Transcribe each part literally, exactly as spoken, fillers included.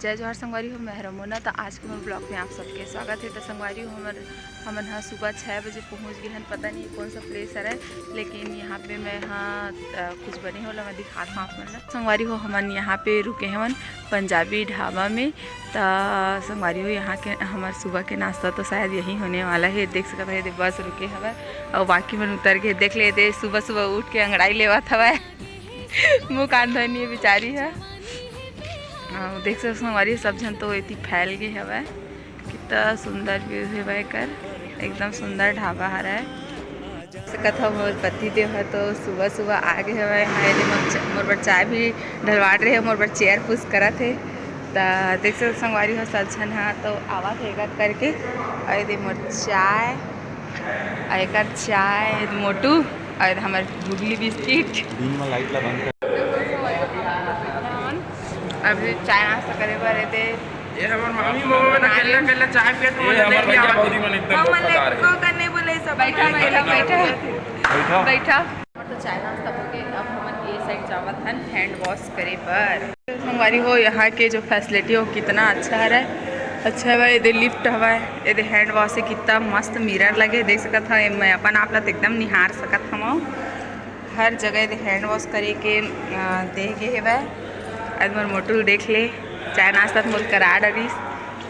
जय जोहार संगवारी हो, मैं हरमोना। तो आज के मोर ब्लॉग में आप सबके स्वागत है। तो संगवारी हो, हमर हमन ह सुबह छः बजे पहुँच गए हन। पता नहीं कौन सा प्लेस हरे, लेकिन यहाँ पे मैं हाँ अ, कुछ बने होला मैं दिखात हूँ आप मन ला। संगवारी हो, हमन यहाँ पे रुके हवन पंजाबी ढाबा में। त संगवारी हो, यहाँ के हमर सुबह के नाश्ता तो शायद यही होने वाला है। देख सकत है, बस रुके हवय और बाकी मन उतर के देख लेते। सुबह सुबह उठ के अंगड़ाई लेवत हवय। मुँह कान धोए नहीं है बेचारी ह। अउ देख सकत संगवारी, सब झन तो एती फैल गए हवय। कितना सुंदर व्यू है भाई कर, एकदम सुंदर ढाबा हरा है। सकत हो मोर पति देव ह तो सुबह सुबह आ गए हवय। हाँ, एदे मोर च-, मोर बर चाय भी ढलवाट रहे, मोर बर चेयर पुश करत हे। त देख सकत संगवारी हो, सब झन ह तो आवत हे एकर करके। अउ एदे मोर चाय, अउ एकर चाय, एदे मोटू, अउ एदे हमर गुगली बिस्किट। दिन में लाइट ला बंद कर। अब चाय नाश्ता करे बर एदे ये हमर मामी मोर में अकेला अकेला चाय पियत ए, हमर भैया भौजी मन एकदम हमन ले बेकार है। को करने बोले सब बैठा, बैठा, बैठा। बैठा। बैठा। हमर तो चाय नाश्ता हो गए, अब हमन ये साइड जावत हन हैंड वॉश करे बर। संगवारी हो, यहाँ के जो फैसिलिटी हो कितना अच्छा हरे। अच्छा हवय, एदे लिफ्ट हवय, एदे हैंड वॉश है, कितना मस्त मिरर लगे, देख सकत हव। मैं अपन आप ला तो एकदम निहार सकत हव। हर जगह एदे हैंड वॉश करे के अ, दे गे हेवय। आज मोर मोटू ल देख ले, चाय नाश्ता त मोर करा डरिस।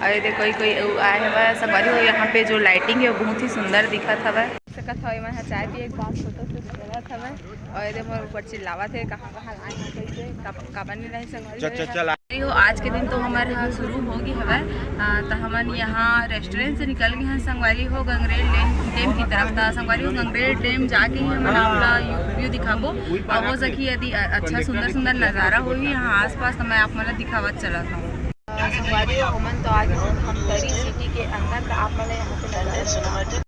अउ एदे कोई कोई अउ आए हवय। संगवारी हो, यहाँ पे जो लाइटिंग है वो बहुत ही सुंदर दिखत हवय। सकत हव, एमन ह चाय पिए के बाद फोटो शूट करत हवय। अउ एदे मोर ऊपर चिल्लावत हे, कहाँ कहाँ लाए हैं, कैसे, कब-, काबर नहीं लाए संगवारी हो चल, यहाँ। चल। अरे हो, आज के दिन तो हमर ह शुरू हो गे हवय। अ, त हमन यहाँ रेस्टोरेंट से निकल गए हैं संगवारी हो गंगरेल डैम, डैम की तरफ। त संगवारी हो, गंगरेल डैम जाके ही हमन आप ला व्यू दिखाबो। अउ हो सकी यदि अ-, अच्छा सुंदर सुंदर नज़ारा होही यहाँ आसपास, त मैं आप मन ला दिखावत चलत हूँ। अ, संगवारी हो, हमन तो आ गए हैं धमतरी सिटी के अंदर, त आप मन ला यहाँ पे नज़ारा